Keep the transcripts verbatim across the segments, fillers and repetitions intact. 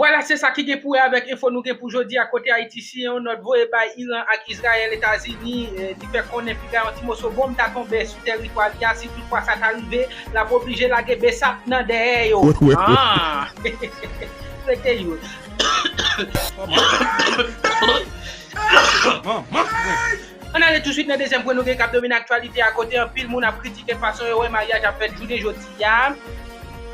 Vwala, se sa ki gen pou wè avèk enfo nou gen pou jodi a. Kote Ayiti siyen yon nòt voye bay Iran ak Izrayèl, Etazini, eh, li fè konnen piga yon ti moso bonm ta tonbe sou tèritwa li a. Si toutfwa sa ta rive, l ap oblije lage besap nan dèyè yo. Wi, wi, wi. Ah! Rete yo. Ann ale touswit nan dezyèm pwen nou gen k ap domine aktyalite a, kote anpil moun ap kritike fason yo wè maryaj ap fèt jounen jodi a.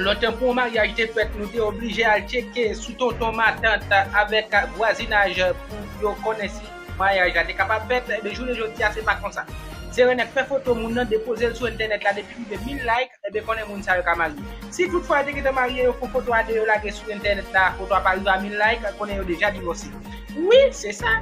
Lontan pou yon maryaj te fèt, nou te oblije al tcheke sou tonton matant avèk vwazinaj pou yo konnen si maryaj la te kapab fèt. Ebyen, jounen jodi a, se pa konsa. Se renèk fè foto moun nan, depoze l sou entènèt la, depi rive mil like, ebyen, konnen moun sa yo ka marye. Si toutfwa yo te gentan marye, yo fè foto a de, yo lage sou entènèt la, foto a pa rive a mil like, konnen yo deja divòse. Wi, se sa.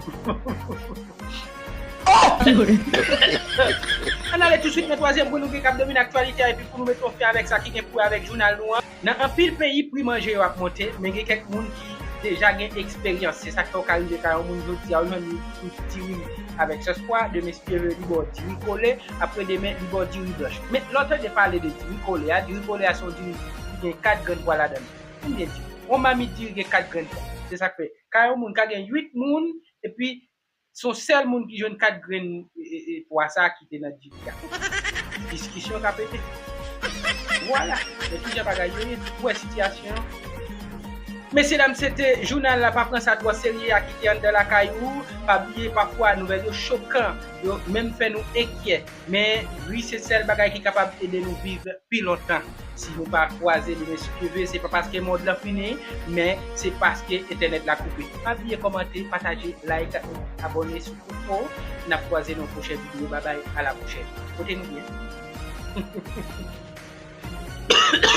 Ann ale touswit nan twazyèm pwen nou gen k ap domine aktyalite a, epi pou nou mete yon fen avèk sa ki gen pou wè avèk jounal nou an. Nan anpil peyi, pri manje yo ap monte, men gen kèk moun ki deja gen eksperyans. Se sa k fè w ka rive kay yon moun jodi a, ou jwenn li sou diri avèk sòs pwa, demen si Dye vle, li ba w diri kole, apre demen, li ba w diri blanch. Men lè w tande pale de diri kole a, diri kole a se yon diri ki gen kat grenn pwa ladan l. Konbyen diri? Yon mamit diri gen kat grenn pwa. Se sa k fè kay yon moun ka gen uit moun, epi se yon sèl moun ki jwenn kat grenn, e, e, e, pwa sa a ki te nan diri a. Diskisyon ka pete. Vwala. Men kijan bagay yo ye, ou wè sitiyasyon an. Mesyedam, se te jounal la, pa pran sa twò serye a ki te anndan lakay ou. Pa bliye, pafwa, nouvèl yo chokan, yo menm fè nou enkyè. Men ri se sèl bagay ki kapab ede nou viv pi lontan. Si nou pa kwaze demen si Dye vle, se pa paske mond lan fini, men se paske entènèt la koupe. Pa bliye kòmante, pataje, like, abòne sou Koko. N ap kwaze nan yon pwochen videyo. Babay, a la pwochèn. Kote nou ye?